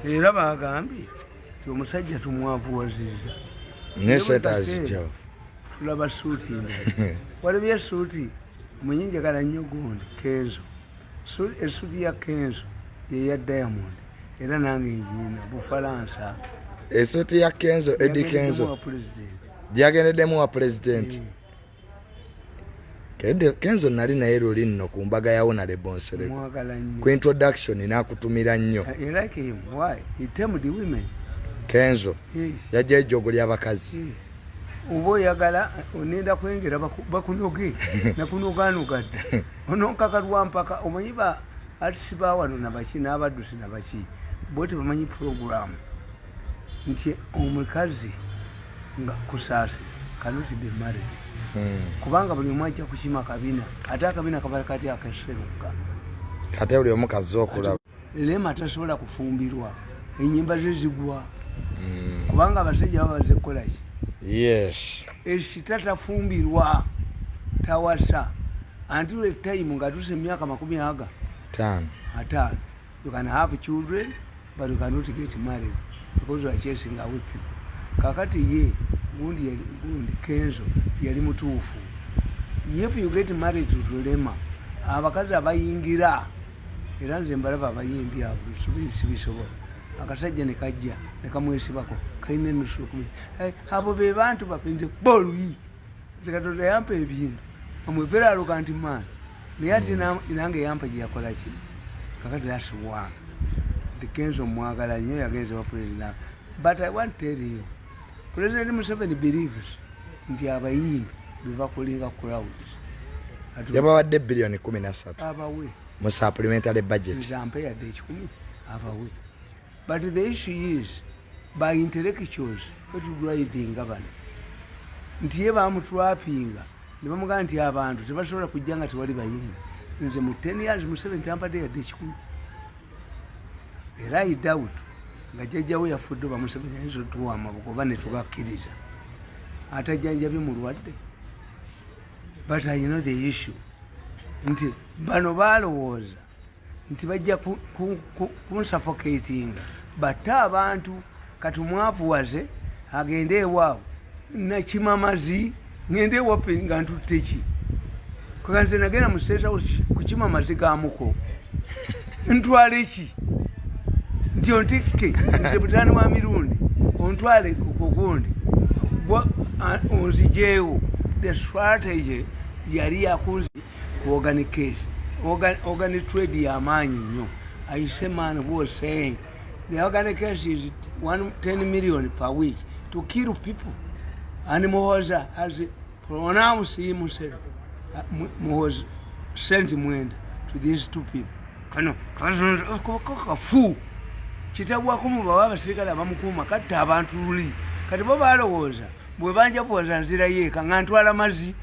Era bagambye ti omusajja tumwavuwazizza. Ne sente azijjawo. Tulaba suuti ndala. Walabye suuti omanyi njagala nnyo gundi Kenzo. Esuuti ya Kenzo yeya Diamond, era nange ngiina Bufalansa. Esuuti ya Kenzo, Eddy Kenzo, gyagendeddemu wa pulezidenti. Kenzo nali naye luli nno ku mbaga ya Honorable Nsereko, ku introduction n'akutumira nnyo. Kenzo yajja ejjogo ly'abakazi. Oba oyagala onenda kwengera bakunoge nakunoganoga dda ononkaka lwampaka. Omanyi ba artist ba wano nabaki n'abaddusi nabaki bo tebamanyi program nti omukazi nga Kusaasira cannot be married, kubanga buli omu ajja kukima kabina, ate akabina kaba kati akaseruka. Ate buli omu kazze okulaba. Lema tasobola kufumbirwa, enyimba ze zigwa, kubanga abasajja baba baze kukolaki? Ekita tafumbirwa, tawasa until a time ng'atuuse emyaka makumi aga 50. 50. You can have children but you cannot get married because you are chasing away people. Kakati ye gundi yali, gundi Kenzo yali mutuufu. If you get married to Lema, abakazi abayingira, era nze mbalaba abayimbi abo sibisobola. Akasajja ne kajja ne kamwesibako kalina enusu 10,000. Abo be bantu baffe. Nze kuba oluyi, nze Katonda yampa ebintu amwevera nti maani, naye ate nange yampa gye yakola ki. Kakati that's one. The Kenzo mwagala nnyo, yagenze wa president, but I want to tell you, President Museveni believes nti abayimbi bebakolinga crowds. Yabawadde biliyoni 13 Abawe. mu supplementary budget. Nze ampe yadde 100, abawe. But the issue is by intellectuals fetudrivinga bano nti ye bamutrapinga ne bamugamba nti abantu tebasobola kujja nga tewali bayimbi. Nze mu 10 years Museveni tampadde yadde 100, era I doubt nga jjajjawe yafudde oba Museveni ayinza otuwa amabugo oba netugakkiriza atajjanjabye mulwadde. But I know the issue nti bano balowooza nti bajja kunsuffocatinga batte abantu. Kati omwavuwaze agende ewaabwe nakimamazi, ngende ewaffe nga ntutte ki? Nze nagenda mu State House kukima amazi ga muko, ntwale ki? Nti ontikke nze mutaani wa mirundi, ontwale kugundi onzijeewo. The strategy yali yakunzi ku organ case, organ trade yamaanyi nnyo. I say man who was saying the organ case is 10 million per week to kill people, and Muhoza has pronounced himself. Muhoza sent Mwenda to these two people. Kano kafu kitabwako mubawa abasirikale abamukuuma katta abantu luli. Kati bo balowooza bwe banjabuwaza nzirayo eka nga ntwala mazzi,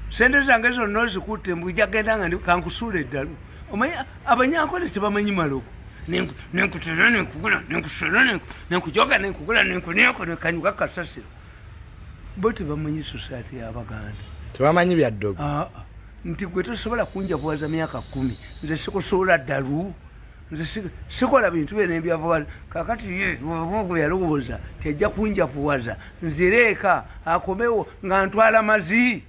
sente zange zonna ozikutte, mbujagenda nga kankusuula eddalu. Omanyi Abanyankole tebamanyi maloko. Nenkutera, nenkugula, nenkusala, nenkujoga, nenkugula, nenkuneko, nekanyuga kasasiro. Bo tebamanyi society y'Abaganda. Tebamanyi bya ddogo. Ah, ah. Nti gwe tosobola kunjavuwaza myaka 10, nze sikusuula ddalu, nze sikola bintu byona ebyavuwaza. Kakati ye gwe yalowooza tejja kunjavuwaza nzireeka akomewo nga ntwala mazi.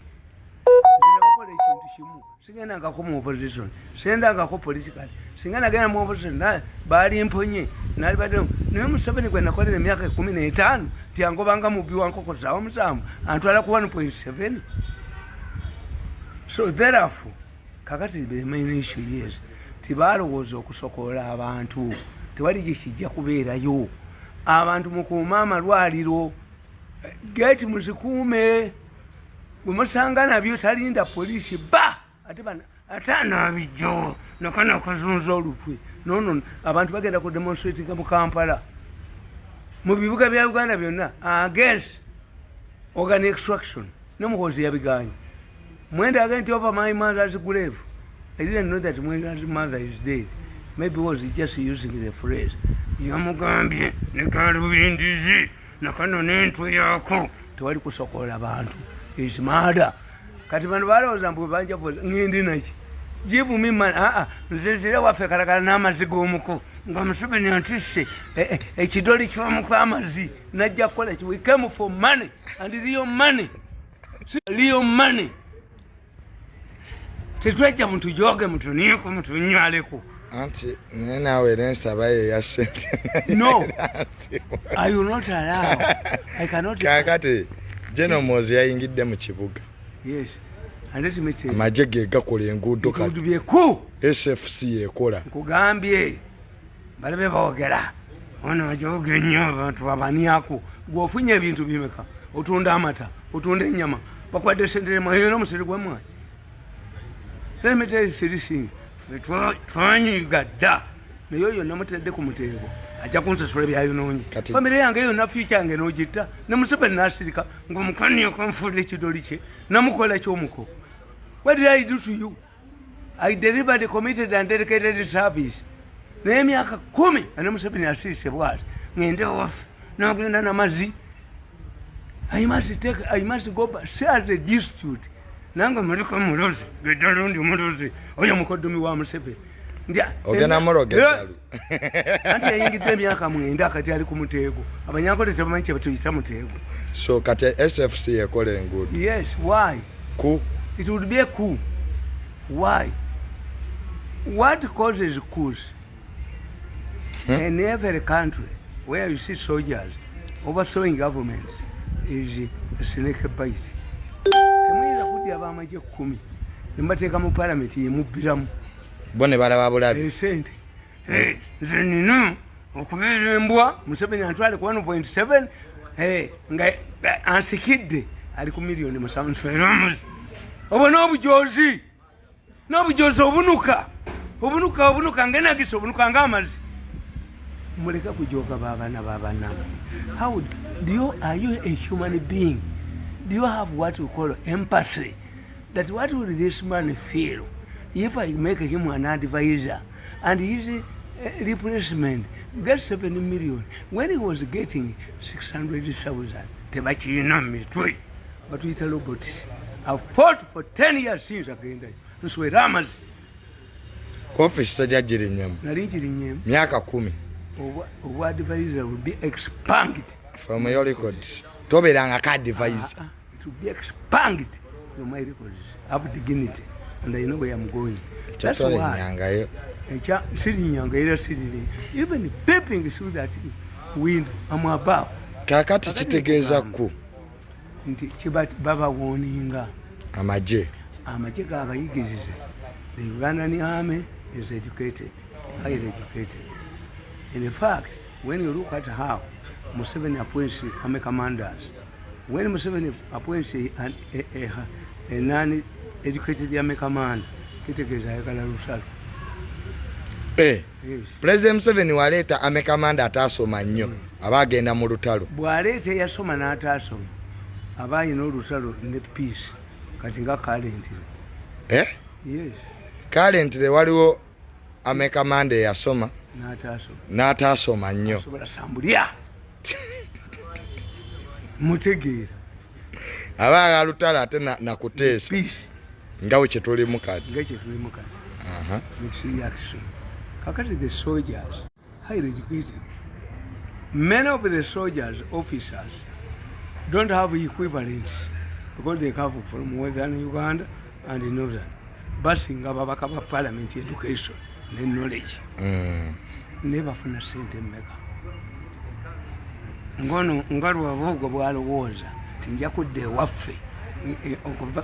Nze nabakola ekintu kimu, sigendangako mu opposition, sendangako politically. Singa nagenda mu opposition baali mponye nalibadde naye. Museveni gwe nakolera emyaka 15 ti angobanga mubbi wa nkoko zawa musanvu, antwala ku 1.7. So therefore kakati the main issue is tibalowooza okusokoola abantu tewali gyekijja kubeerayo. Abantu mukuume amalwaliro, gate muzikuume, bwe musanga nabyo talinda poliisi ba ate bana ate anaabijjo nakana akazunza olutwe. Nono abantu bagenda ku demonstratinga mu Kampala, mu bibuga bya Uganda byonna against organ extraction. Ne Muhozi yabiganye. Mwenda agambye nti over my mother's grave. I didn't know that Mwenda's mother is dead. Maybe was just using the phrase. Yamugambye ne galubindizi nakano n'entwe yaako tewali kusokola bantu is murder. Kati bano balowooza mbu banja ngindi naki, give me money. Ah ah, nze nzire waffe kalakala n'amazzi g'omuko. Nga Museveni antisse ekidoli ky'omuku amazzi najja kukola ki? We came for money and real money. Real money. Tetwajja mutujoge, mutuniiko, mutunywaleko. Anti naye naawe era ensaba ye eya ssente. No, I will not allow. I cannot. Kaakati General Muhoozi yayingidde mu kibuga. Yes. And let me tell you. Amagye ge gakola enguudo. It would kati be a coup. SFC yekola. Nkugambye balabe boogera ono ajoga ennyo abantu babaniako. Gwe ofunye ebintu bimeka? Otunda amata, otunda ennyama, bakwadde sente emayo n'omusiri gw'emmwanyi. Let me tell you three things. Ffe twanyiga dda, naye oyo namutedde ku muteego, ajja kunsasula byayonoonye. Famire yange yonna, future yange n'ogitta ne Museveni n'asirika ng'omukaniako nfudde ekidoli kye namukola kyomuko. What did I do to you? I delivered committed and dedicated service. Naye emyaka 10 ane Museveni asirise bwati, ngende waffe nagenda namazi. I must take, I must go back, say as a dispute. Nange muliko mulozi, geddala ndi mulozi. Oyo mukoddomi wa Museveni. Ogenda muloga eddalu. Anti yayingidde emyaka 9, kati ali ku muteego. Abanyankole tebamanyi kye batuyita muteego. So kati SFC yekola enguudo. Yes, why? Ku It would be a coup. Why? What causes coups? In every country where you see soldiers overthrowing government is a snake bite. Temuyinza kudya ab'amagye 10 ne mubateeka mu palamenti yemubbiramu. Bo ne balaba bulabi. Esente. Nze nina okubeera embwa, Museveni antwale ku 1.7, nga ansikidde ali ku miliyoni 7. Obwo n'obujozi, n'obujozi obunuka, obunuka, obunuka ngenagisa, obunuka ng'amazzi. Muleke kujoga baabana babanammwe. How do you, are you a human being? Do you have what we call empathy, that what will this man feel if I make him an advisor and his replacement gets 7 million when he was getting 600,000? Tebakirina mu mitwe, batuyita robots. I've fought for 10 years since agendayo nswera amazzi. Office tojja girinnyamu. Nali nkirinnyemu. Myaka 10. Obwa advisor will be expunged. From your records, tobeeranga ka advisor. Ah, ah, it will be expunged from my records. I have dignity and I know where I'm going. That's why Totolinyangayo. Ekya sirinyanga era siriri, even peeping through that window, I'm above. Kaakati Kakati kitegeeza nkugamba ku nti kiba babawoninga. Amagye. Amagye gabayigirize. The Ugandan army is educated, highly educated. In fact, when you look at how Museveni appoints army commanders, when Museveni appoints a non-educated army commander, kitegeeza ayagala lusalo. Yes. President Museveni waleeta army commander ataasoma nnyo, aba agenda mu lutalo. Bw'aleeta eyasoma n'ataasoma, aba ayina olutalo ne peace. Kati nga currently. Eh? Yes. Currently waliwo army commander eyasoma n'ataasoma. N'ataasoma nnyo. Asobola sambulya mutegeera. Aba agala lutalo ate nakuteesa. Peace. Nga bwe kyetulimu kati. Nga kyetulimu kati. Next reaction. Kakati the soldiers, highly educated, many of the soldiers, officers, don't have equivalents because they come from western Uganda and northern. Basinga babaka ba parliament education ne knowledge. Ne bafuna sente mmeka? Ngono nga lwabugwa bwalowooza tinja kudda ewaffe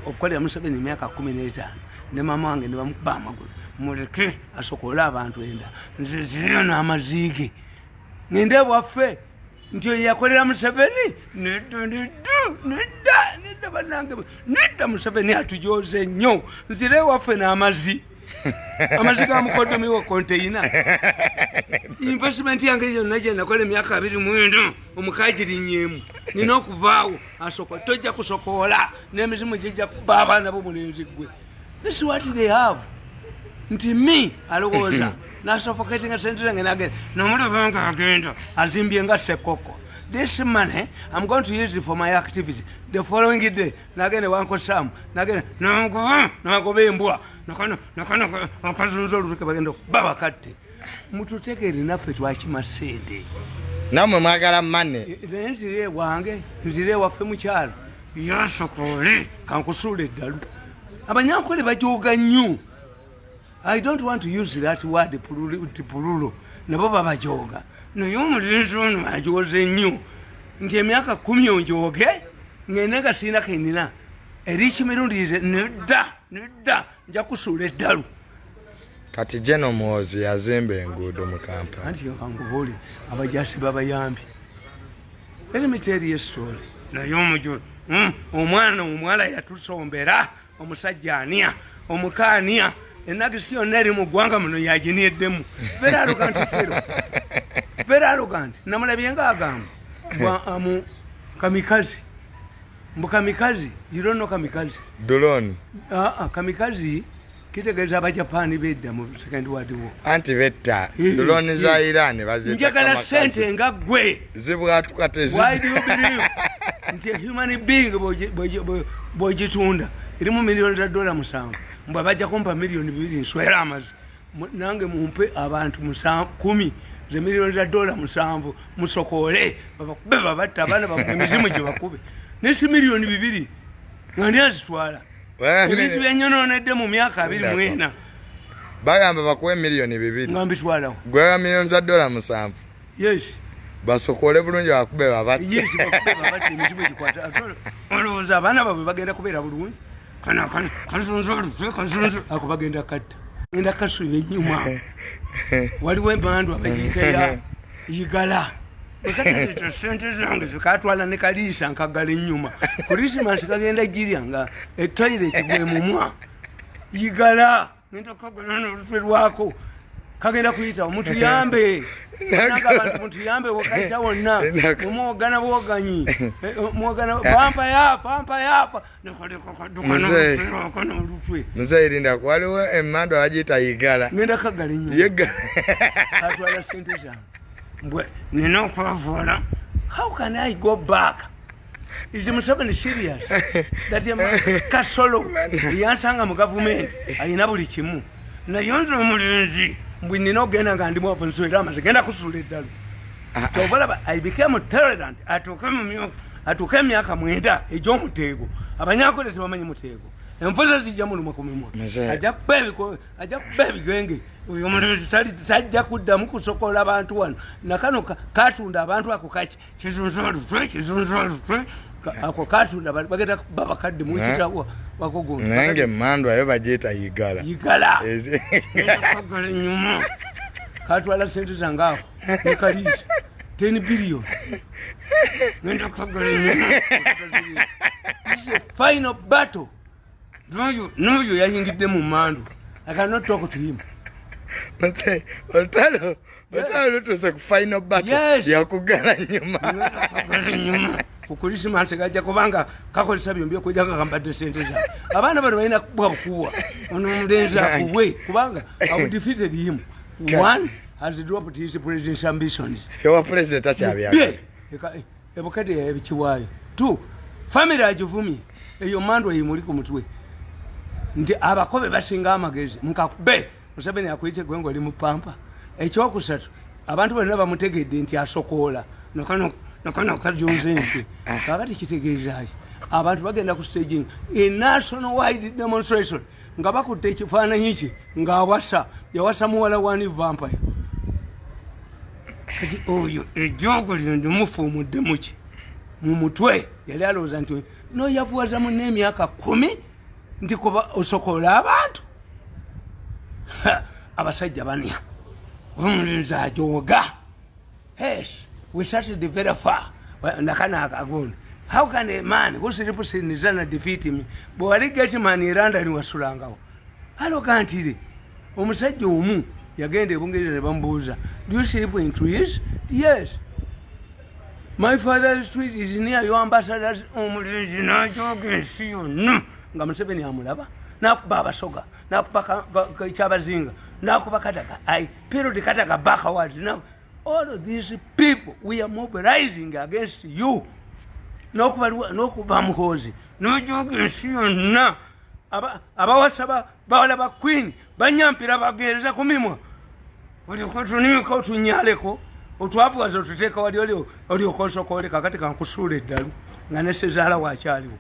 okukolera Museveni emyaka 15 ne mama wange ne bamukuba amagulu, muleke asokole abantu enda, nze ziriyo n'amaziige ngende bwaffe nti oyo yakolera Museveni. Nedda, nedda, nedda, nedda, bannange, nedda. Museveni atujoze nnyo, nzire ewaffe n'amazzi, amazzi ga mukoddomi wa konteina. Investment yange yonna gye nakola emyaka 29 omukagirinyemu, nina okuvaawo asoko. Tojja kusokoola n'emizimu gijja kuba abaana b'omulenzi gwe. This is what they have, nti me alowooza nasuffocatinga sente zange nagenda nomulaba nga agenda azimbye nga sekoko. This money I'm going to use it for my activity. The following day nagenda wankosamu, nagenda nagoba, nagoba embwa nakano nakano akazunza olutuke bagenda okuba bakatte. Mututegeere, naffe twakima sente. Nammwe mwagala money. Naye nzire ewange, nzire ewaffe mukyalo, yasokole kankusuula eddalu. Abanyankole bajoga nnyo. I don't want to use that word nti pululo, nabo babajoga, naye omulenzi ono ajoze nnyo nti emyaka 10 onjoge ngende nga sirina kenina eri kimirundi. Nedda, nedda, nja kusuula eddalu. Kati General Muhoozi yazimba enguudo mu Kampala. Anti kankubuuli, abajasi babayambi. Let me tell you a story. Naye omujo omwana omuwala yatusombera omusajja ania omukaania enagisi yonna eri mu ggwanga muno yaginieddemu. Very arrogant fellow, very arrogant. Namulabye nga agamba bwa amu kamikaze, mbu kamikaze. You don't know kamikaze? Drone. Ah, kamikaze kitegeeza Abajapani bedda mu Second World War. Anti betta Eh, drone za eh. Iran baziyita Njagala kamikaze. sente nga ggwe. Zibwatuka tezi. Why do you believe nti a human being bw'ogitunda erimu miliyoni za dola 7, mbwe bajja kumpa miliyoni 2 nswera amazi? Nange mumpe abantu 10 ze miliyoni za dola 7, musokole babakube, babatta abaana bakube, emizimu gye bakube, nesi miliyoni 2 nga ndi azitwala. Ebintu byenyononedde mu myaka 24. Bagamba bakuwe miliyoni 2. Nga mbitwalawo. Gwega miliyoni za dola 7. Yes. Basokole bulungi, bakube, babatte. Yes, bakube, babatte, emizimu gikwata. Ate olowooza abaana baabwe bagenda kubeera bulungi? Kana kana kazunzu kazunzu ako bagenda katta, genda kasuba ennyuma. Waliwo empandu abagiyita ya igala. Bwekataleeta sente zange zikatwala ne kaliisa nkagala ennyuma. Kurisimasi kagenda girya nga etoilet gwe mumwa. Igala ngenda kagala n'olutwe lwako kagenda kuyita mutuyambe. Nanga abantu mutuyambe, wakayita wonna mumwogana bwoganyi. Eh, mwogana pampa ya pampa yapa Mzee. n'olutwe. Muzeeyi, linda, waliwo emmandu abagiyita igala. Ngenda kagala ennyuma. Yegala. Atwala sente zange, mbwe nina okwavuula. How can I go back? Is Museveni serious that kasolo yansanga mu gavumenti ayina buli kimu, naye nze omulenzi mbwe nina okugenda nga ndimu apo nswera amaze genda kusuula eddalu? Kyobalaba, I became tolerant. Atuuke mu myaka, atuuke emyaka 9 egy'omuteego. Abanyankole tebamanyi muteego, enfuza zijja muluma ku mimwa. Mzee. Ajja kuba ebigenge. Oyo omulenzi tajja kuddamu kusokola abantu wano. Nakano katunda abantu ako kaki kizunzolutwe kizunzolutwe. Ako katunda bagenda kuba bakadde mukitawa wakogondo. Naye nga emmandu ayo bagiyita igala. Igala. Kagala nyuma katwala sente zange ako nekaliisa 10 billion, ngenda kagala nyuma. This is a final battle. N'oyo n'oyo yayingidde mu mandu. I cannot talk to him. Mzee, olutalo lutuuse ku final battle. Yes. Yakugala nyuma. Kagala nyuma ku Kurisimasi gajja kubanga kakozesa byombi okujja nga kambadde sente zange. Abaana bano balina kubwa bukuwa. Ono omulenzi akuwe kubanga I defeated him. One has dropped his presidential ambitions. Ewa president akyabyagala. Bye. Ebukadde yabikiwaayo. Two, family agivumye. Eyo mandu eyimuli ku mutwe nti abakobe basinga amagezi nkakube. Museveni akuyite gwe nga oli mu pampa. Ekyokusatu, abantu bonna bamutegedde nti asokoola nakano kajunze nti kakati kitegeezaki? Abantu bagenda ku staging a national wide demonstration nga bakutte ekifaananyi kye ng'awasa, yawasa muwala wani vampire. Kati oyo ejoogo lino ndimufuumuddemu ki mu mutwe? Yali alowooza nti noyavuwaza munne emyaka 10 nti kuba osokoola abantu. Ha, abasajja banya omulenzi ajooga. Yes, we started very far. Nakana akagonda. How can a man who sleeps in Zana defeat me? Bwe wali gateman e London wasulangawo. Alogantire omusajja omu yagenda e Bungereza ne bamubuuza, "Do you sleep in trees?" "Yes. My father's tree is near your ambassador's." Omulenzi n'ajooga ensi yonna nga Museveni amulaba, n'akuba Abasoga, n'akuba Kyabazinga, n'akuba Kadaga. I period Kadaga backwards. Now all of these people, we are mobilizing against you. N'okuba Muhoozi n'ojooga ensi yonna. Abawasa bawala ba queen banyampira bagereza ku mimwa. Olyoka otunyaleko otwavuwaza otuteeka wali olyoka osokole. Kakati kankusuula eddalu nga ne sezaala wakyaliwo.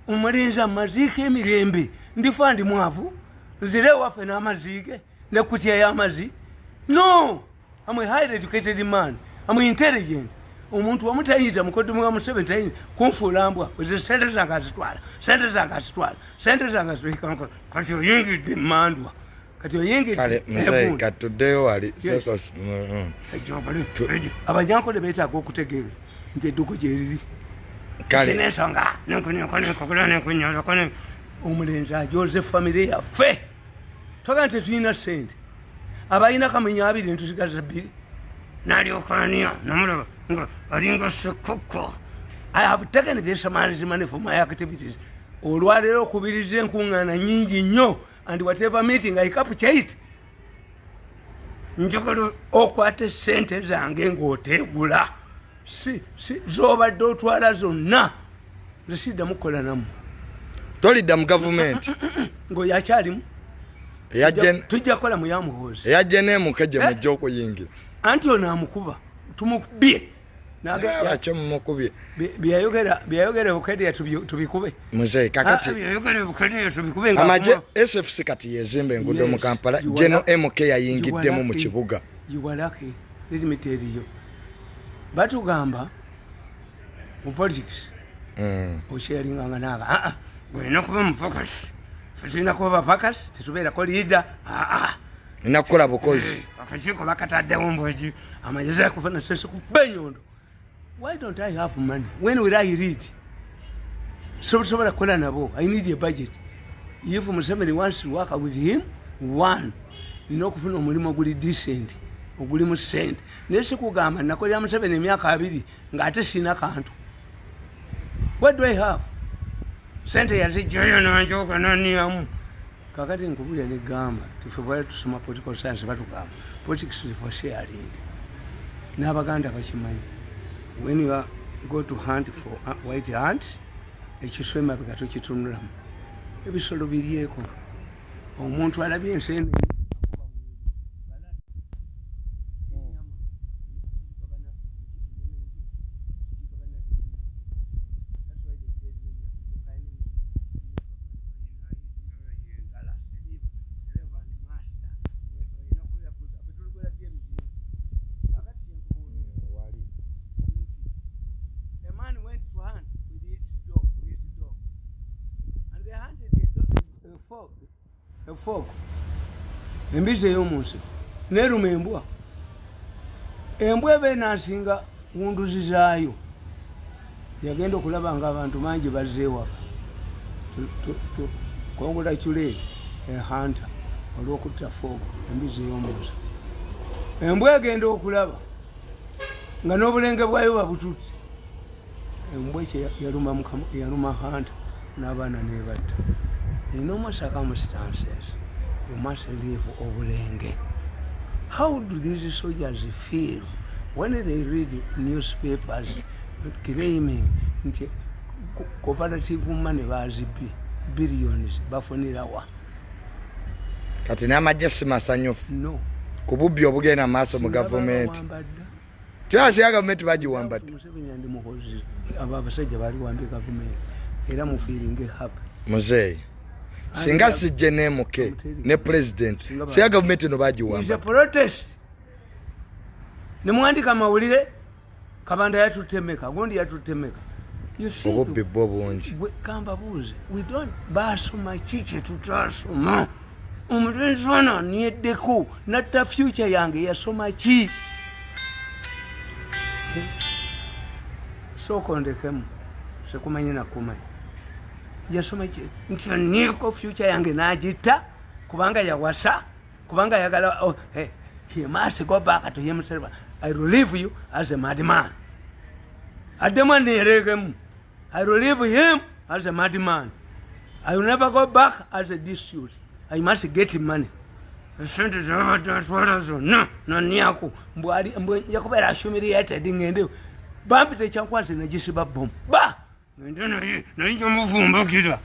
Omulenzi amaziika emirembe, ndifa ndi mwavu, nzire ewaffe n'amaziige nekutya y'amazzi. No, I'm a highly educated man, I'm intelligent. Omuntu wamu tayinza, mukoddomi wa Museveni tayinza kunfuula mbwa. Ezo sente zange azitwala, sente zange azitwala, sente zange azitwala. Kati oyingidde emandwa, kati oyingidde. Kale katuddeyo wali. Abanyankole beetaaga okutegeera nti edduko gyeriri nensonga. Omulenzi ajoze famire yaffe. Toga nti tetulina sente, abalina kamunye abiri ntusigaza bbiri. Nalyokania namulaba nga alinga sekoko. I have taken this man's money for my activities. Olwaleero okubiriza enkuŋŋaana nyingi nnyo, and whatever meeting I capture it. Njagala okwate sente zange ng'oteegula si z'obadde otwala zonna. Nze siddamu kukola nammwe. Tolidda mu gavumenti? Ng'oyo akyalimu, tujja kukola mu yamuhoozi. Eyajja nemuke gye mujja okuyingira. Anti ono amukuba, tumukubye. Lwaki mumukubye? Byayogera Bukedia tubikube. Muzeeyi, kakati byayogera Bukedia tubikube. Amagye SFC kati yezimba enguudo mu Kampala. Geno MK yayingiddemu mu kibuga. You are lucky. Let me tell you, batugamba mu politics osharinganga naba aa olina kuba mufocus. Tulina kuba bafocus, tetubeerako leader aa. Nina kukola bukozi. Akakiiko bakataddewo mbweji amagezi akufuna sese kuba enyondo. Why don't I have money? When will I read? Sobola kukola nabo. I need a budget. If Museveni wants to work with him, one, nina okufuna omulimu oguli decent, ogulimu sente. Naye sikugamba nakolera Museveni emyaka 20 ng'ate sina kantu. What do I have? Sente yazijjayo nanjoga naniyamu. Kakati nkubulya negamba tife bwali tusoma political science, batugamba politics is for sharing. N'Abaganda bakimanyi. When you are go to hunt for white ant, ekiswa emabega tokitunulamu, ebisolo biryeko. Omuntu alabye ensenene. A man went to hunt with his dog, and they hunted a dog, a frog, a frog. Embizi ey'omu nsiko neruma embwa. Embwa eba enaasinga wunduzi zaayo, yagenda okulaba nga abantu bangi bazze ewaka. Congratulate a hunter olw'okutta frog, embizi ey'omu nsiko. Embwa egenda okulaba nga n'obulenge bwayo babututte. Embwa ekyo yaluma yaluma hunter n'abaana nebatta. In normal circumstances you must leave obulenge. How do these soldiers feel when they read newspapers claiming nti cooperative money bazibye, billions bafunirawa? Kati n'amagye si masanyufu No. ku bubbi obugenda mu maaso mu Singa gavumenti. babawamba dda. Tuyasiya gavumenti bagiwamba dda. Museveni and Muhoozi, abo abasajja baliwambye gavumenti era mufeelinge happy. Muzeeyi, singa sijje nemuke ne president, singa gavumenti eno Is a bagiwamba. protest. Nemwandika mawulire, Kabanda yatutte meka, gundi yatutte meka. You see, Obubbi bwo bungi. Kambabuuze, we don't basoma ki kyetutasoma? Omulenzi ono anieddeko natta future yange, yasoma ki? Eh? Sooka ondekemu, sikumanyi nakumanyi. Yasoma ki nti anieko future yange n'agitta kubanga yawasa, kubanga ayagala? Oh, hey, he must go back to himself. I will leave you as a madman. Addemu aneerekemu. I will leave him as a madman. I will never go back as a dispute. I must get money. Sente zabadde atwala zonna naniako yakubeera humiliated. Ngende bampita ekyankwanzi, nagisiba bomu ba ngende naye, naye njamuvumbagira.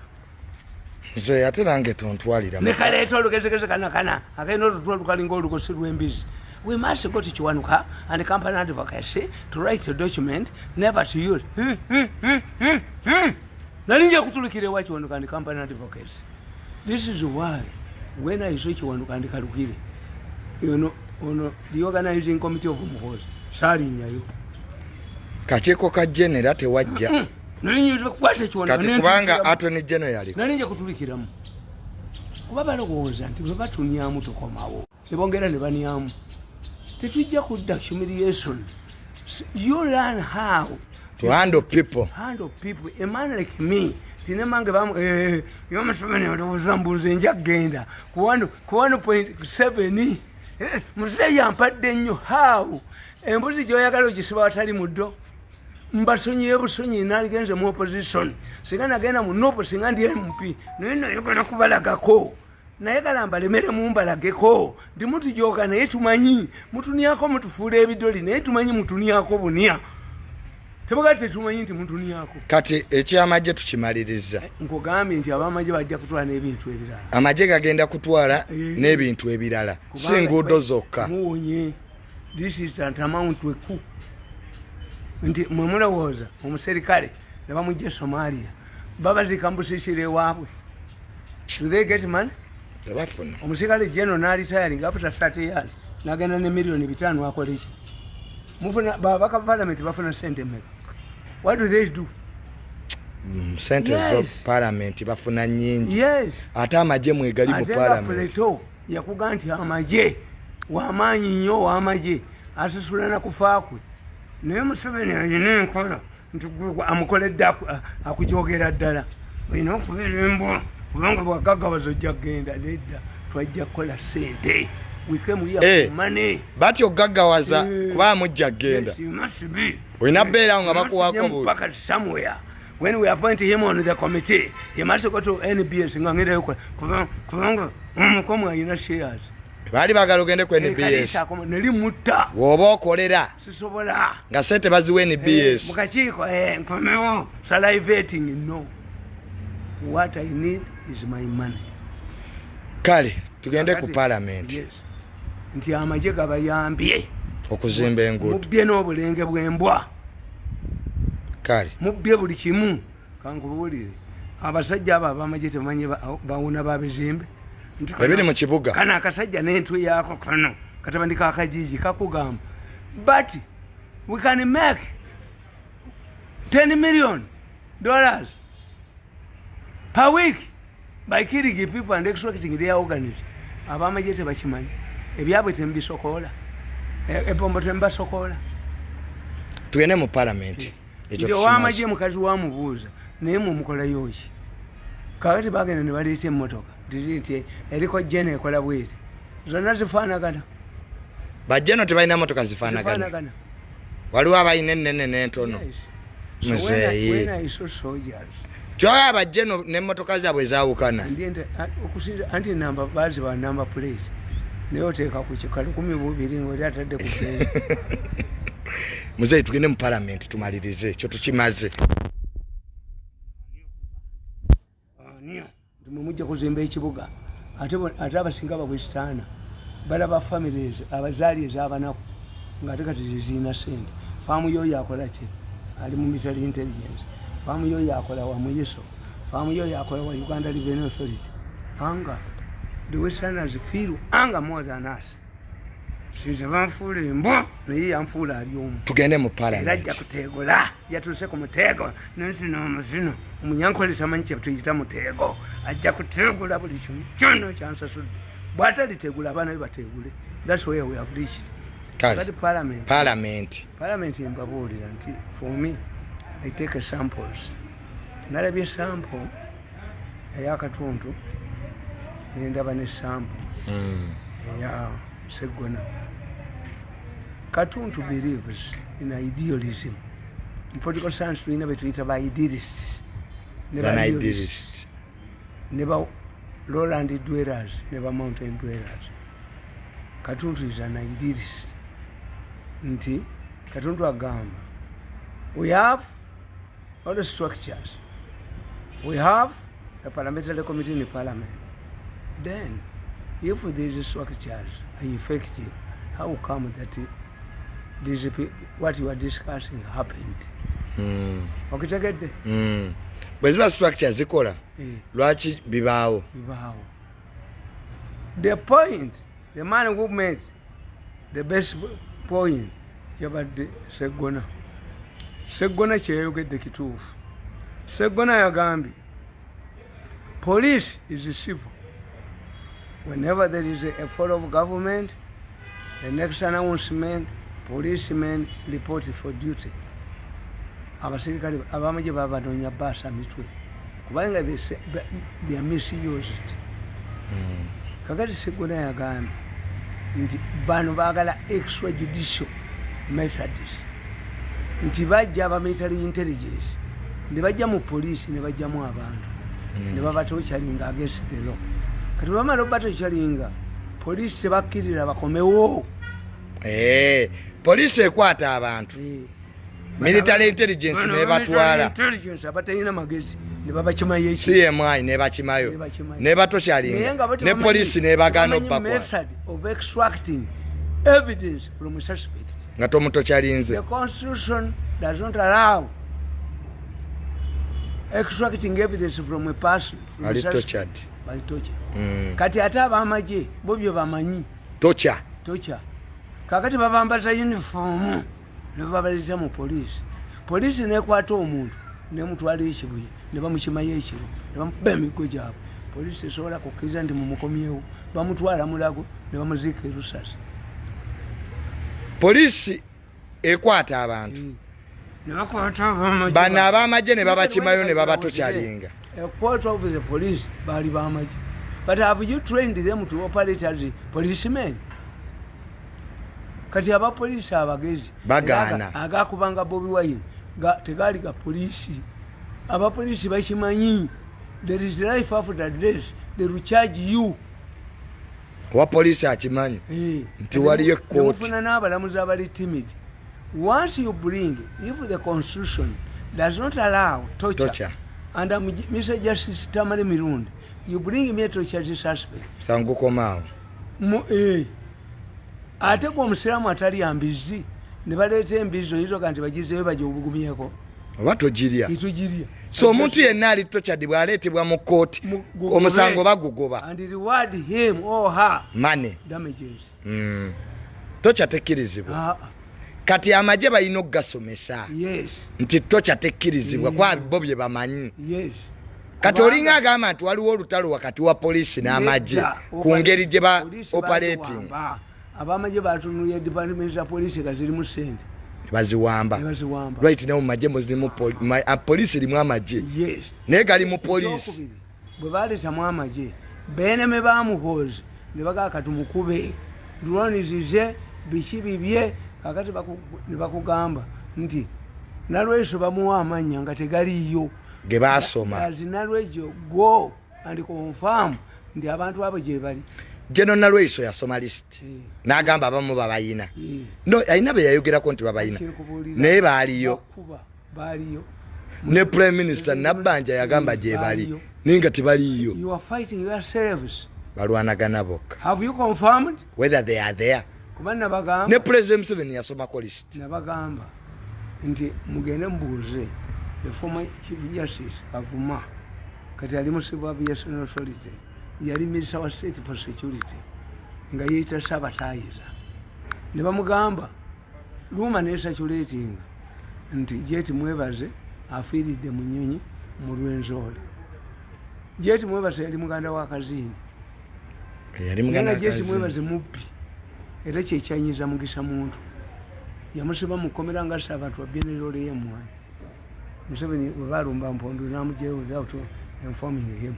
Nze ate nange tontwalira. Ne kaleeta olugezegeze kana kana akalina olutwa lukalinga olugosi lw'embizi. We must go to Kiwanuka and Company Advocacy to write a document never to use. Nali nja kutulikira ewa Kiwanuka and Company Advocacy. This is why when I saw Kiwanuka and Karugire, ono the organizing committee of Muhoozi, saalinyayo. Kakiiko ka General tewajja. Nali nja kukwata Kiwanuka. Kati kubanga Attorney General yaliko. Nali nja kutulikiramu. Kuba balowooza nti bwe batunyamu tukomawo. Ne bongera ne banyamu. Tetujja kudda humiliation. You learn how to handle people. Handle people. A man like me, tinemange bamu yomusomene olowooza mbuze nja kugenda ku 1.7. Muzeeyi yampadde nnyo. How? Embuzi gy'oyagala ogisiba watali muddo. Mbasonyiye busonyi naligenze mu opposition. Singa nagenda mu NUP, singa ndi MP. Naye nayagala kubalagako. Nayagala mbalemere mumbalageko. Ndi mutujoga naye tumanyi. Mutunyako mutufuula ebidoli naye tumanyi mutunyako bunia. Tebagati tetumanyi nti mutunyako. Kati ekyamagye tukimaliriza. Nkugambye nti abamagye bajja kutwala n'ebintu ebirala. Amagye gagenda kutwala n'ebintu ebirala. Si nguudo zokka. Muwonye. This is tantamount to a coup. Nti mwe mulowooza omuserikale ne bamugja Somalia. Babaziika mu busiisira ewaabwe. Do they get money? Tebafuna. Omuserikale general n'alitayaringa after 30 years n'agenda ne 5 million akola ki? Mufuna babaka parliament bafuna ssente mmeka? What do they do? Sente zo parliament bafuna nnyingi. Yes. Ate amagye mwegali mu Ate nga parliament. Plato yakuga nti amagye wamaanyi nnyo, w'amagye asasula na kufa kwe. Naye Museveni alina enkola nti gwe amukoledde akujogera ddala olina okubeera embwa kubanga bwagaggawaza ojja kugenda. Nedda, twajja kukola ssente. We came here for money. Batyo ogaggawaza kuba mujja kugenda. Yes, you must be. Olina bbeerawo nga You must bakuwaako be mpaka somewhere. When we appoint him on the committee, he must go to NBS nga ngendayo kubanga omukomu alina shares. Baali baagala ogende ku NBS. Kalisa nali mutta. Bw'oba okolera. Sisobola. Nga ssente baziwa NBS. Mu kakiiko, nkomewo salivating. No. What I need is my money. Kale tugende ku Kakati, parliament. Yes. Nti amagye gabayambye okuzimba enguudo. Mubbye n'obulenge bw'embwa. Kale. Mubbye buli kimu. Kankubuulire, abasajja abo abamagye tebamanyi bawuna babizimbe. Nti Ebiri mu kibuga. Kano akasajja n'entwe yaako kano katabani kakajiji kakugamba, but we can make $10 million per week by killing people and extracting their organs. Abamagye tebakimanyi, ebyabwe temubisokoola, ebombo temubasokoola. Tugende mu parliament. Ekyo Nti tukimaze. ow'amagye mukazi wamubuuza, naye mumukolayo ki? Kakati bagenda ne baleeta emmotoka nti eriko jene ekola bweti, zonna zifaanagana. Bajjeno tebalina motoka zifaanagana. Zifaanagana. Waliwo abalina ennene n'entono. Yes. So Muzeeyi. when I saw soldiers Kyoya abajjeno n'emmotoka zaabwe zaawukana. Okusinza anti namba baziba number plate, naye oteeka ku kika 2000 ng'oli atadde ku bbeeyi. Muzeeyi, tugende mu parliament tumalirize ekyo tukimaze. Ani nti mwe mujja kuzimba ekibuga, ate abasinga babwesitaana balaba families abazaali ez'abanaku ng'ate kati zezirina sente. Faamu yoyo akola ki? Ali mu military intelligence. Faamu yoyo akola wa muyiso. Faamu yoyo akola wa Uganda Revenue Authority. Anga the westerners feel anger more than us. Sinze banfuula embwa, naye yanfuula ali omu. Tugende mu Era ajja parliament. kuteegula, yatuuse ku muteego nensino omuzino omunyankole tamanyi kyetuyita muteego. Ajja kuteegula buli kimu kyonna kyansasudde. Bw'atalitegula, abaana be bateegule. That's where we have reached. Kale. Kati parliament. Parliament. Parliament, mbabuulira nti for me, I take samples. Nalabye sample eyakatuntu, nendaba ne sample eya Seggona. Katuntu believes in idealism. In political science tulina betuyita ba idealists ne ba Ban realists, idealist. ne ba lowland dwellers ne ba mountain dwellers. Katuntu is an idealist. Nti Katuntu agamba, we have all the structures, we have The parliamentary committee in parliament. Then if these structures are effective, how come that these what you are discussing happened? Okitegedde? Bwe ziba structure zikola, lwaki bibaawo? Bibaawo. The point, the man who made the best point yabadde Seggona. Seggona kyeyayogedde kituufu. Seggona yagambye police is civil. Whenever there is a fall of government, the next announcement, policemen report for duty. Abasirikale abamagye babanoonya baasa mitwe kubanga they are misused. Kakati Seggona yagambye nti bano baagala extrajudicial methods, nti bajja aba military intelligence ne bajja mu poliisi ne bajjamu abantu ne babatorturinga against the law. Kati bamala obatorturinga, poliisi tebakkirira bakomewo. Poliisi ekwata abantu, military intelligence nebatwala. Intelligence abatalina magezi ne babakimayo eki CMI nebakimayo. Nebakimayo. Nebatorturinga ne poliisi nebagaana tebamanyi obbakwata. Method of extracting evidence from a suspect nga tomutorturinze. The constitution does not allow extracting evidence from a person, from a Ali suspect tortured. By torture. Kati ate abamagye bo bye bamanyi Torture. Torture. Kakati babambaza uniform ne babaliza mu poliisi. Poliisi nekwata omuntu nemutwala ekibuye ne bamukimayo ekiro ne bamukuba emiggo gyabwe. Poliisi esobola kukkiriza nti mumukomyewo? Bamutwala Mulago ne bamuziika erusasi. Poliisi ekwata abantu, Ne bakwata abamagye. Bano ab'amagye ne babakimayo ne babatorturinga. A quarter of the police baali bamagye, but have you trained them to operate as policemen? Kati abapoliisi abagezi Bagaana. era agakubanga Bobi Wine tegaali ga poliisi. Abapoliisi bakimanyi there is life after death, they will charge you. Owa poliisi akimanyi nti waliyo kooti. Nemufuna n'abalamuzi abali timid. Once you bring, if the constitution does not allow torture, Torture. And I'm Mr. Justice Tamale Mirundi, you bring me a torture suspect, Sangukomaawo. Ate gwe omusiraamu atalya mbizi ne baleeta embizi, oyinza oga nti bagizeeyo bagibugumyeko? Oba togirya. Tetugirya. So omuntu yenna ali tortured bw'aleetebwa mu kooti, omusango bagugoba. And reward him or her Money. damages. Torture tekkirizibwa. Ah, Kati amagye balina okugasomesa nti torture tekkirizibwa, kwa bo bye bamanyi. Kati olinga agamba nti waliwo olutalo wakati wa poliisi n'amagye Nedda. ku ngeri gye ba Poliisi operating. batuwamba. Abamagye batunulira department za poliisi nga zirimu sente. Baziwamba. Ne baziwamba. Right now mu magye muzirimu poliisi erimu amagye, naye gali mu poliisi. Ekyokubiri, bwe baleetamu amagye beneme bamuhoozi ne bagaa katumukube drone zize biki bibye. Kakati ne bakugamba nti Nalweso bamuwa amannya nga tegaliiyo. Ge baasoma. As Nalwejo go and confirm nti abantu abo gye bali. General Nalweso yasoma list n'agamba abamu babayina. No, alina be yayogerako nti babayina, Kyekubuulira. naye baaliyo. Bakuba baaliyo. Ne Prime Minister Nabbanja yagamba gye bali, Baaliyo. naye nga tebaliiyo. You are fighting yourselves. Balwanagana bokka. Have you confirmed whether they are there? Kuba nabagamba Ne President Museveni yasomako list. Nabagamba nti mugende mubuuze the former Chief Justice Kavuma, kati ali mu Civil Aviation Authority, yali Minister wa State for Security nga yeyita Saabatayiza, ne bamugamba rumour necirculating nti Jet Mwebaze afiiridde mu nyonyi mu Rwenzori. Jet Mwebaze yali muganda wa Kazini. Yali muganda Naye wa nga Jet Kazini. Mwebaze mubbi, era kyekyanyiza Mugisa Muntu, yamusiba mukomera nga assa abantu babbye ne y'emmwanyi. Museveni bwe balumba Mpondo n'amugyeyo without informing him,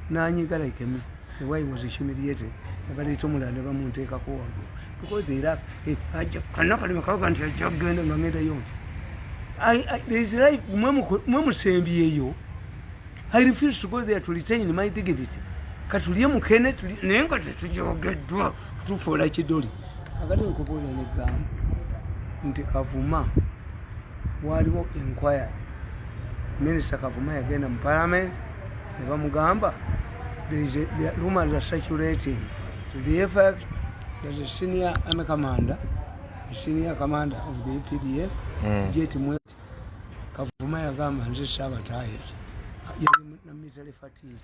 n'anyiga like me. The way he was humiliated, ne baleeta omulala ne bamunteekako waggulu because they lack, ajja konna kalima kabaga nti ajja kugenda nga ngendayo nti there is life. Mwe musembyeyo. I refuse to go there to retain my dignity. Katulye mukene naye nga tetujogeddwa tufuula kidoli. Akati nkubuulira negamba nti Kavuma waliwo inquiry. Minisita Kavuma yagenda mu parliament Ne bamugamba there is the rumors are circulating to the effect that the senior army commander, the senior commander of the UPDF, Jet Mwet Kavuma, yagamba nze saabatayizi, yali na military fatigue.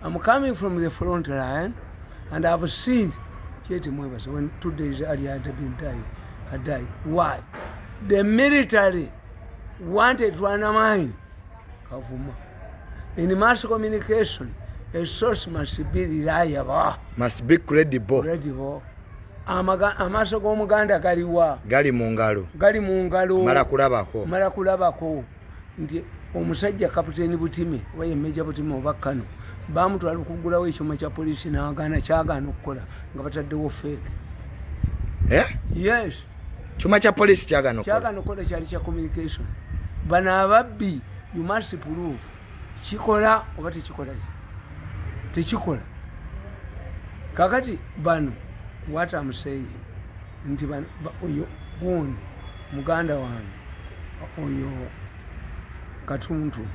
I'm coming from the front line and I've seen Jet Mwebaze when 2 days earlier had been died, had died. Why? The military wanted to undermine Kavuma. In mass communication, a source must be reliable. Must be credible. Credible. Amaaso g'Omuganda galiwa? Gali mu ngalo. Gali mu ngalo. Mala kulabako. Mala kulabako nti omusajja Kapiteeni Butime oba ye Meja Butime oba Kano bamutwala okugulawo ekyuma kya poliisi n'agaana, kyagaana okukola nga bataddewo fake. Eh? Yes. Kyuma kya poliisi kyagaana okukola? Kyagaana okukola, kyali kya communication. Bano ababbi, you must prove kikola oba tekikola ki tekikola. Kakati bano, what am saying nti bano oyo gundi muganda wange oyo Katuntu,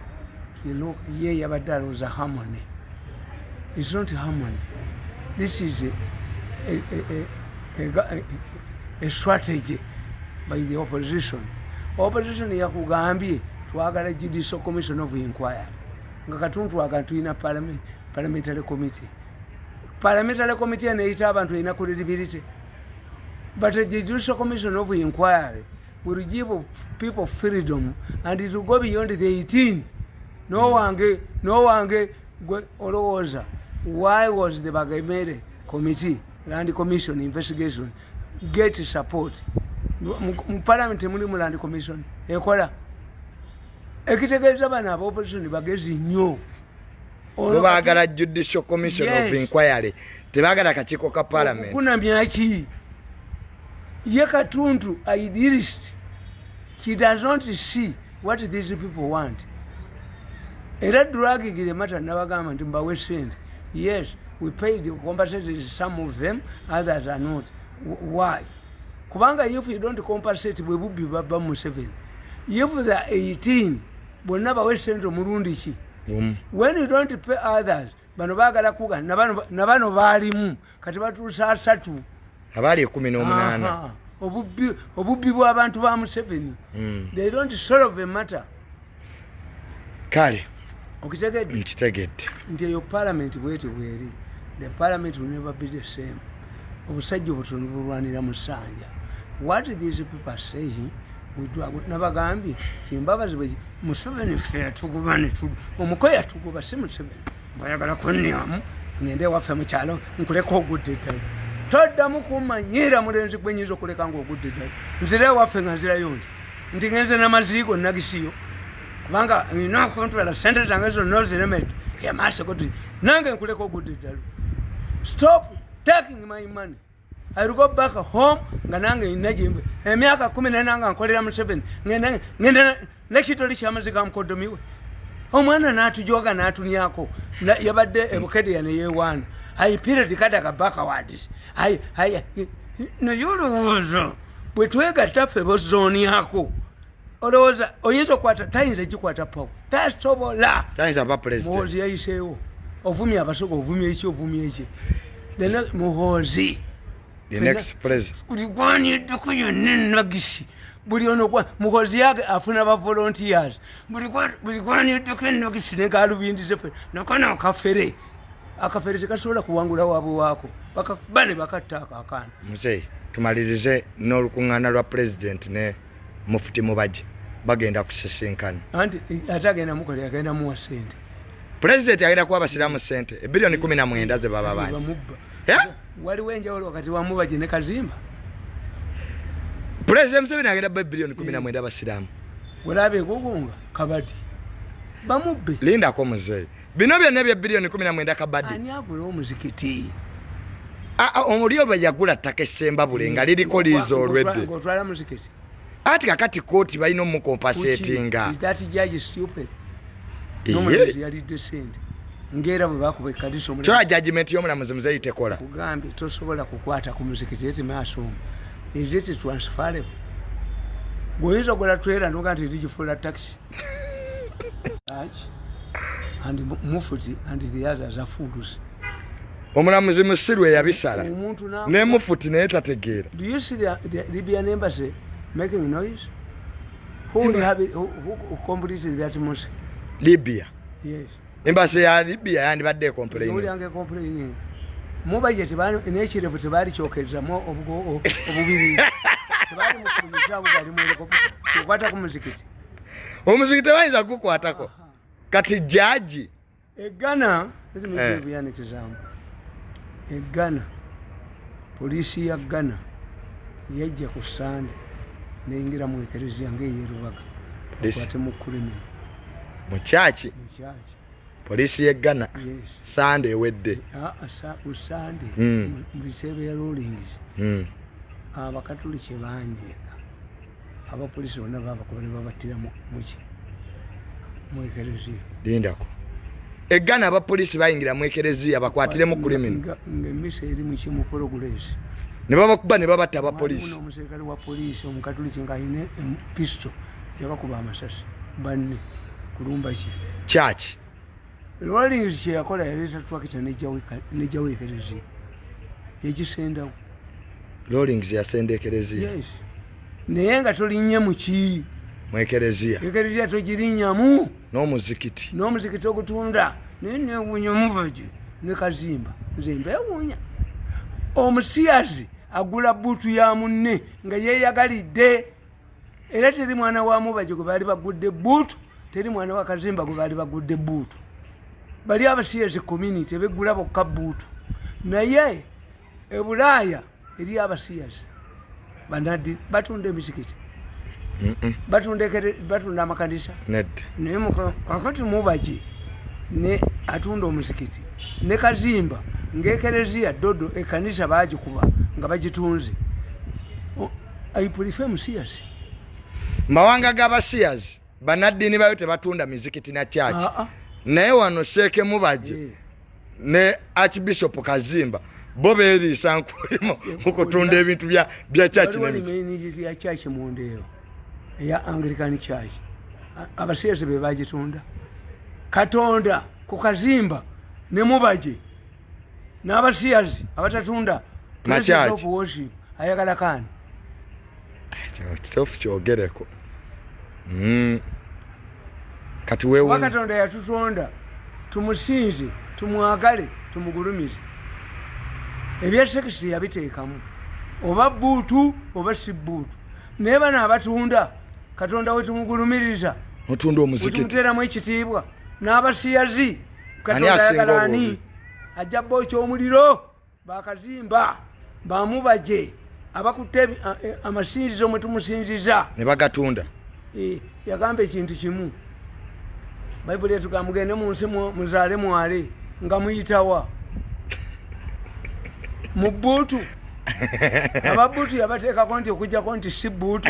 ye yabadde alowooza harmony. It's not harmony. This is a strategy by the opposition. Opposition yakugambye twagala judicial commission of inquiry, nga Katuntu aga tulina parliamentary committee. Parliamentary committee eneyita abantu erina credibility, but the judicial commission of inquiry will give people freedom and it will go beyond the 18. Nowange, nowange gwe olowooza why was the Bagamere committee, land commission investigation, get support mu parliament? Mulimu land commission ekola, ekitegeeza bano aba opposition bagezi nnyo. Bo baagala judicial commission of inquiry, tebaagala kakiiko ka parliament. Kunamyaki ye Katuntu idealist, he does not see what these people want. Era dragging the matter, nabagamba nti mbawe sente. Yes, we paid, compensated some of them, others are not. Why? Kubanga if you don't compensate, bwe bubbi babba Museveni. If the 18 bonna bawe sente omulundi ki? When you don't pay others, bano bagala kuga nabano baalimu kati batuusa 30. Abaali 18. Aha. Obubbi bw'abantu ba Museveni. They don't solve a matter. Kale. Okitegedde? Nkitegedde. Nti eyo parliament bweti bweri, the parliament will never be the same. Obusajja obutono bulwanira mu ssanja. What these people are saying, nabagambye ti Mbabazi bwe Museveni ffe yatugoba, omuko yatugoba, si Museveni. Bwayagala kunnyamu ngende ewaffe mukyalo nkuleka ogudde eddala, toddamu kumanyira mulenzi gwe nyinza okuleka nga ogudde eddala, nzira ewaffe nga nzirayo nti ngenze namaziigo nagisiyo kubanga nina okuntwala sente zange zonna oziremedde emaaso goti nange nkuleka ogudde eddala. Stop taking my money. I will go back home nga nange nina gyembe emyaka 14 nga nkolera Museveni, ngenda nekitoli kyamazzi ga mukodomiwe omwana n'atujoga n'atunyako. Yabadde ebukedeya neyewaana I period kadaga backwards. Naye olowooza bwe twegatta ffe bozoonyako, olowooza oyinza okukwata? Tayinza gikwata power, tasobola. Tayinza ba president. Muhoozi yayiseewo, ovumye Abasoga, ovumye eki, ovumye eki. Muhoozi the next president. Buli gwaniddeko yonna enagisi, buli ono Muhoozi yage afuna ba volunteers. Buli gwaniddeko enagisi negalubindize fe nakana akafere, akafere tekasobola kuwangula waabwe waako, bakakuba ne bakatta ako akaana. Muzeeyi, tumalirize n'olukuŋŋaana lwa president ne Mufuti Mubaje, bagenda kusisinkana. Anti ate agenda mukola, agenda muwa sente. President agenda kuwa abasiraamu sente ebiliyoni 19 ze baba bangi. Bamubba. Eh? Waliwo enjawulo wakati wa Mubaje ne Kazimba? President Museveni agenda kuba ebiliyoni 19 abasiraamu. Olaba ekugunga kabadi bamubbe. Lindako muzeeyi, bino byonna ebya biliyoni 19 kabadi. Ani agula omuzikiti? Oli oba yagula ttaka essembabule nga liriko liiza olwedde. Ng'otwala muzikiti. Ati kakati kooti balina omucompensatinga. Is that judge stupid? N'omulamuzi yalidde sente ngaera bwe bakuba ekkanisa. Kyola judgment y'omulamuzi muzeeyi tekola. Kugambye tosobola kukwata ku muzikiti eti maaso omwo. Is it transferable? Gweoyinza ogula trailer noga nti ndigifuula taxi. Aki? And Mufuti and the others are fools. Omulamuzi musiru eyabisala ne Mufuti naye tategeera. Do you see the Libyan embassy making noise? Who have it, who completed that mosque? Libya. Yes. Embassy ya Libya yandibadde complaining. Nolyange complaining. Mubaje tebali n'ekirevu tebali kyokereza obubiri. Tebali mufulumiza bali mu helicopter. Okwata ku muzikiti. Omuzikiti bayinza kukwatako. Kati jaji Ghana, let me give you an example. Ghana, polisi ya Ghana yajja ku Sande neyingira mu ekereziya ng'eyerubaga okwate mu criminal. Mu church. Mu church. Polisi ye Ghana. Yes. Sande ewedde. Ku Sande mu biseera bya Rawlings. Abakatuliki banyiiga. Abapoliisi bonna babakuba ne babattira muki mu ekereziya. Lindako. Ghana abapoliisi bayingira mu ekereziya bakwatiremu criminal. Ng'emmisa eri mu kimu progress. Ne babakuba ne babatta abapoliisi. Omuserikale wa poliisi omukatuliki ng'alina pisto yabakuba amasasi banne kulumba ki? Church. Rawlings kye yakola yaleeta twakita n'ejjawo ekereziya. Yagisendawo. Rawlings yasenda ekereziya. Yes. Naye nga tolinnye mu ki? Mu ekereziya. Ekereziya togiриnnyamu. N'omuzikiti. N'omuzikiti ogutunda. Naye neewuunya omuvaji ne Kazimba. Nze mbeewuunya. Omusiyazi agula buutu ya munne nga yeeyagalidde. Era teri mwana wa Mubaje gwe baali bagudde buutu, teri mwana wa Kazimba gwe baali bagudde buutu. Bali abasiyazi community beggula bokka buutu. Naye e Bulaaya eri abasiyazi banaddi batunda emizikiti. Batunda amakanisa. Naye kakati Mubaje ne atunda omuzikiti ne Kazimba ng'ekereziya Dodo ekkanisa baagikuba nga bagitunze. I prefer musiyazi. Mawanga g'abasiyazi bannaddiini bayo tebatunda mizikiti na church. Naye wano Sheikh Mubaje ne Archbishop Kazimba bo beeriisa nkulimo mu kutunda ebintu bya church. Waliwo ya church mu Ndeero eya Anglican Church. Abasiyazi be bagitunda. Katonda ku Kazimba ne Mubaje n'abasiyazi abatatunda President of worship ayagala kani? Kituufu kyogereko. Kati wewe Katonda yatutonda tumusinze, tumwagale, tumugulumize. Ebya sekisi yabiteekamu oba buutu oba si buutu. Naye bano abatunda Katonda we tumugulumiriza, otunda omuzikiti, tumuteeramu ekitiibwa. N'abasiyazi Katonda ayagala ani? Ajja bookya omuliro. Bakazimba bamubaje abakutte amasinzizo mwe tumusinziza ne bagatunda. Yagamba ekintu kimu, Bayibuli etugamba mugende mu nsi muzaale mwale nga muyitawa mu bbuutu. Ababbuutu yabateekako nti okuggyako nti si bbuutu.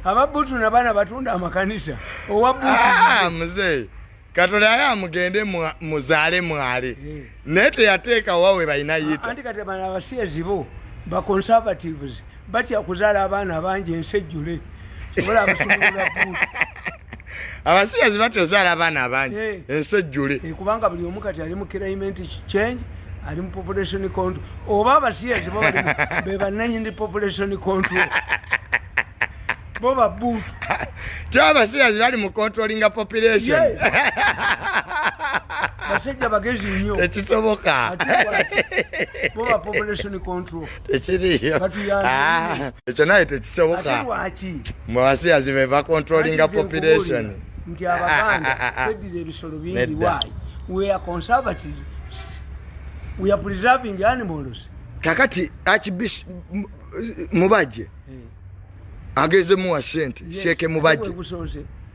Ababbuutu nabaana batunda amakanisa. Owa bbuutu muzeeyi Katonda aye mugende muzaale mwale. Naye teyateeka wawe balina yita. Anti kati bano abasiyazi bo ba conservatives batya okuzaala abaana bangi ensi ejjule. Sobola abasumulula bbuutu. Abasiyazi batya ozaala abaana abangi ensi ejjule. Kubanga buli omu kati ali mu climate change, ali mu population control. Oba abasiyazi bo be bannannyini population control. Bo babbuutu. Kyo abasiyazi bali mu controlling population. Basajja bagezi nnyo. Tekisoboka. Bo ba population control. Tekiriyo. Ekyo naye tekisoboka. Ate lwaki? Mu basiyazi be ba controlling population. Nti Abaganda tweddira ebisolo bingi. Why? We are conservatives. We are preserving animals. Kakati Archbishop Mubaje ageze muwa sente. Sheikh Mubaje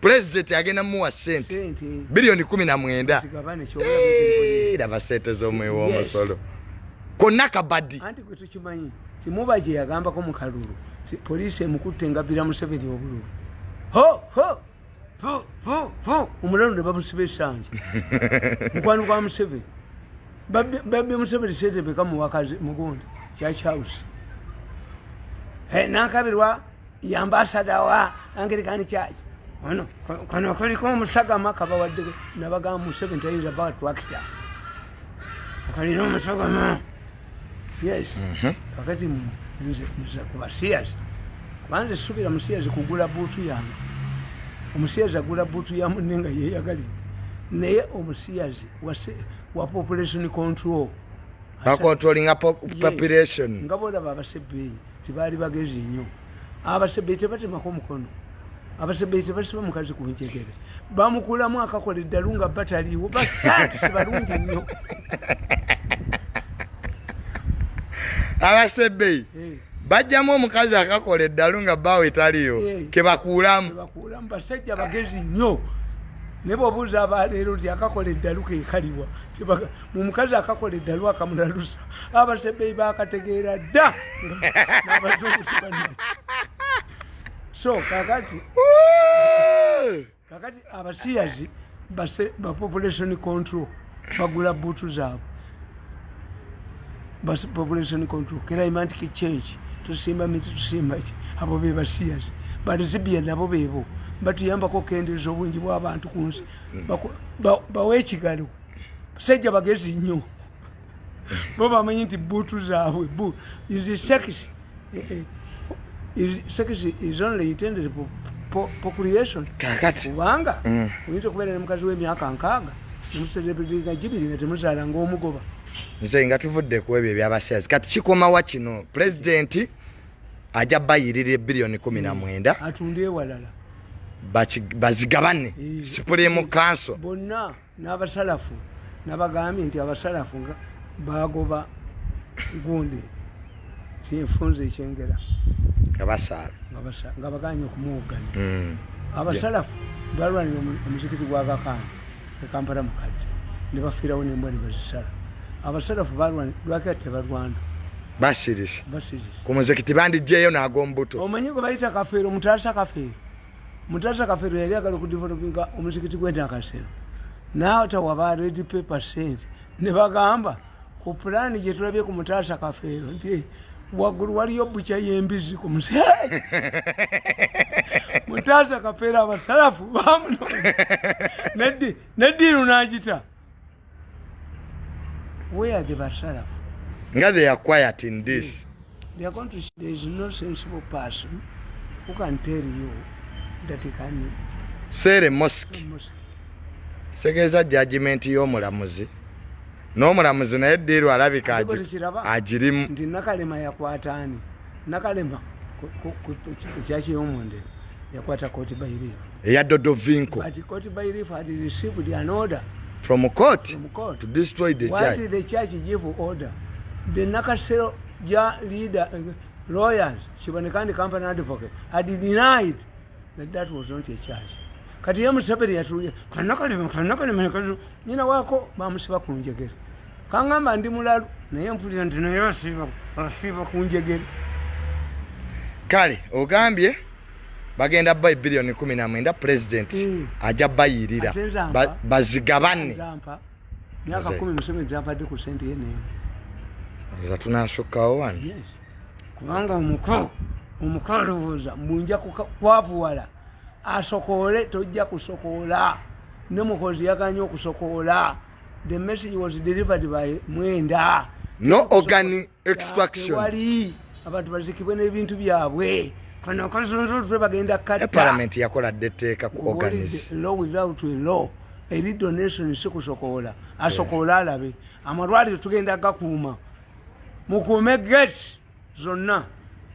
President agenda muwa sente bilioni 19. Laba sente z'omwe w'omusolo konna kabadi. Anti gwe tukimanyi ti Mubaje yagambako mu kalulu ti poliisi emukutte ngabira Museveni obululu. Ho ho fu fu fu omulalo ne bamusiba essanja. Mukwano gwa Museveni babye Museveni sente beka muwakazi mugundi Church House. Nankabirwa ambassador wa Anglican Church. Ono kano kaliko omusagama kabawadde, nabagamba Museveni tayinza ba tractor, kalina omusagama. Yes. Kakati nze nze ku basiyazi, kubanze subira musiyazi kugula buutu yange. Omusiyazi agula buutu ya munne nga yeyagalidde, naye omusiyazi wa population control. Bacontrollinga population. Nga bolaba abasebbeeyi tibaali bagezi nnyo. Abasebbeeyi tebatemako omukono, abasebbeeyi tebasiba mukazi ku njegere, bamukulamu akakola eddalu nga bataliiwo. Basaati balungi nnyo. Abasebbeyi bajjamu omukazi akakola eddalu nga bbaawe taliyo, kebakuulamu. Kebakuulamu. Basajja bagezi nnyo, naye bwobuuza abaleero nti akakola eddalu kekaliwa, mu mukazi akakola eddalu akamulalusa, abasebbeyi bakategeera dda n'abazungu sibanaki. So kakati abasiyazi ba population control bagula buutu zaabwe. Population control, climatic change, tusimba miti, tusimba ki, abo be basiyazi. Balesbian nabo bebo batuyambako okukendeeza obungi bw'abantu ku nsi. Bawe ekigalo, basajja bagezi nnyo. Bo bamanyi nti buutu zaabwe is sex, is sex is only intended for procreation. Kakati Kubanga oyinza okubeera ne mukazi w'emyaka 60 nemusereberinga gibiri nga temuzaala, ng'omugoba. Nze nga tuvudde ku ebyo ebyabasiyazi, kati kikomawa kino? Pulezidenti ajja bayirira ebbiliyoni 19. Atunde ewalala. Bazigabane Supreme Council. Bonna n'abasalafu nabagambye nti abasalafu nga bagoba gundi kyenfunza ekyengera. Nga basaala. Nga baganye okumuwugana. Abasalafu balwanira omuzikiti gwa Gakandi e Kampala Mukadde ne bafiirawo nembwa ne bazisala. Abasalafu balwana, lwaki ati tebalwana? Basirise. Basirise. Ku muzikiti bandijjeeyo n'ag'omubuto. Omanyi gwe bayita Kafeero, Mutaasa Kafeero? Mutaasa Kafeero yali agala okudevelopinga omuzikiti gw'enakasero, naatawa ba Red Pepper sente, ne bagamba ku pulaani gye tulabye ku Mutaasa Kafeero nti waggulu waliyo bukya y'embizi ku musi. Mutaasa Kafeero abasalafu bamunoonya neddiiru n'agita. Where are the basalafu? Nga they are quiet in this. They are going to, there is no sensible person who can tell you that he can sell a mosque. Mosque. Tegeeza judgment y'omulamuzi n'omulamuzi, naye eddiiru alabika Ate bwe tukiraba agirimu. Nti Nakalema yakwata ani? Nakalema ku church y'omundero yakwata court bailiff. Eya Dodovinko. But court bailiff had received an order from court, from court to destroy the Why church. did the church give order? The Nakasero ja leader, lawyers, Kibonekandi company advocate, had denied that that was not a church. Kati ye Museveni yatulye kanakalema kanakalema, nyina waako bamusiba ku njegere. Kaŋŋamba ndi mulalu, naye mpulira nti naye asiiba ku njegere. Kale ogambye bagenda bayi biliyoni 19, president ajja bayirira. Ate nze ampa. Bazigabane. Nzampa myaka Nze. 10, Museveni zampadde ku sente ye neemu. Za tunasukkawo wano. Yes, kubanga omuko alowooza mbunja kwavuwala asokoole. Tojja kusokoola, ne Muhozi yaganye okusokoola. The message was delivered by Mwenda. No organ extraction. Tewali, abantu bazikibwe n'ebintu byabwe. Kano kazunzulutwe bagenda Ne katta. Parliament yakola dde etteeka ku organs. Law without a law eri donation, si kusokoola. Asokoola alabe. Amalwaliro tugenda gakuuma, mukuume gate zonna,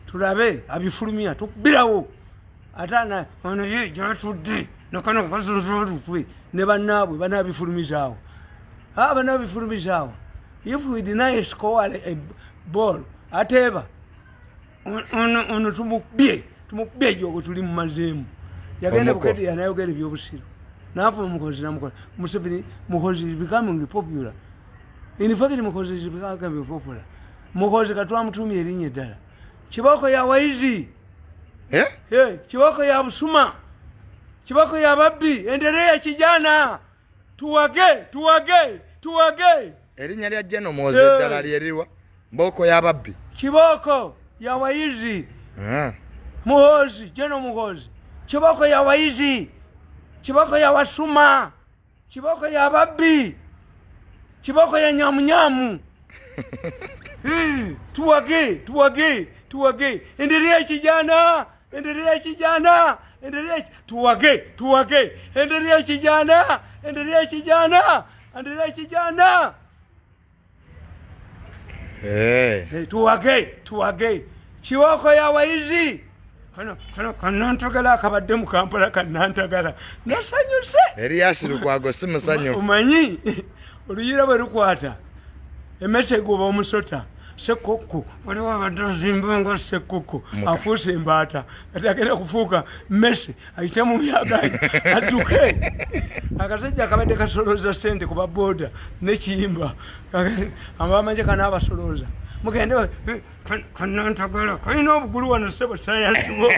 tulabe abifulumya tukubirawo. Ate ono ye gyatudde nakano kazunzulutwe ne bannaabwe banabifulumizaawo, banabifulumizaawo. If we deny score a ball, ateeba ono tumukubye, tumukubye ejogo tuli mumazeemu. Yagenda Omuko. Bukedi yanayogera ebyobusiru naava Muhozi namukola Museveni. Muhozi is becoming popular. In fact, Muhozi is becoming popular. Muhozi katwamutumya erinnya eddala, kiboko ya waizi. Eh? Hey, kiboko ya busuma, kiboko ya babbi, endelea kijana, tuwage tuwage tuwage. Erinnya lya Jeno Muhozi eddala lyeriwa? Mbooko y'ababbi. Kiboko ya waizi. Ah. Muhozi, Jeno Muhozi, Kiboko ya waizi, kiboko ya wasuma, kiboko ya babbi, kiboko ya nyamunyamu. Tuwage, tuwage, tuwage. Endelea kijana, endelea kijana, endelea, tuwage, tuwage. Endelea kijana, endelea kijana, endelea kijana. Hey. Hey, tuwage, tuwage. Kiboko ya waizi. Kano kano kanantagala akabadde mu Kampala kanantagala. Nasanyuse. Erias Lukwago si musanyufu. Omanyi oluyira bwe lukwata emmese egoba omusota. Sekokko waliwo abadde ozimba nga sekokko afuuse embaata, kati agenda kufuuka mmese ayite mu myagayi adduke. Akasajja akabadde kasolooza ssente ku baboda nekiyimba abamagye kanaabasolooza mugende kanantagala kalina obugulu wano ssebo sayansi bo.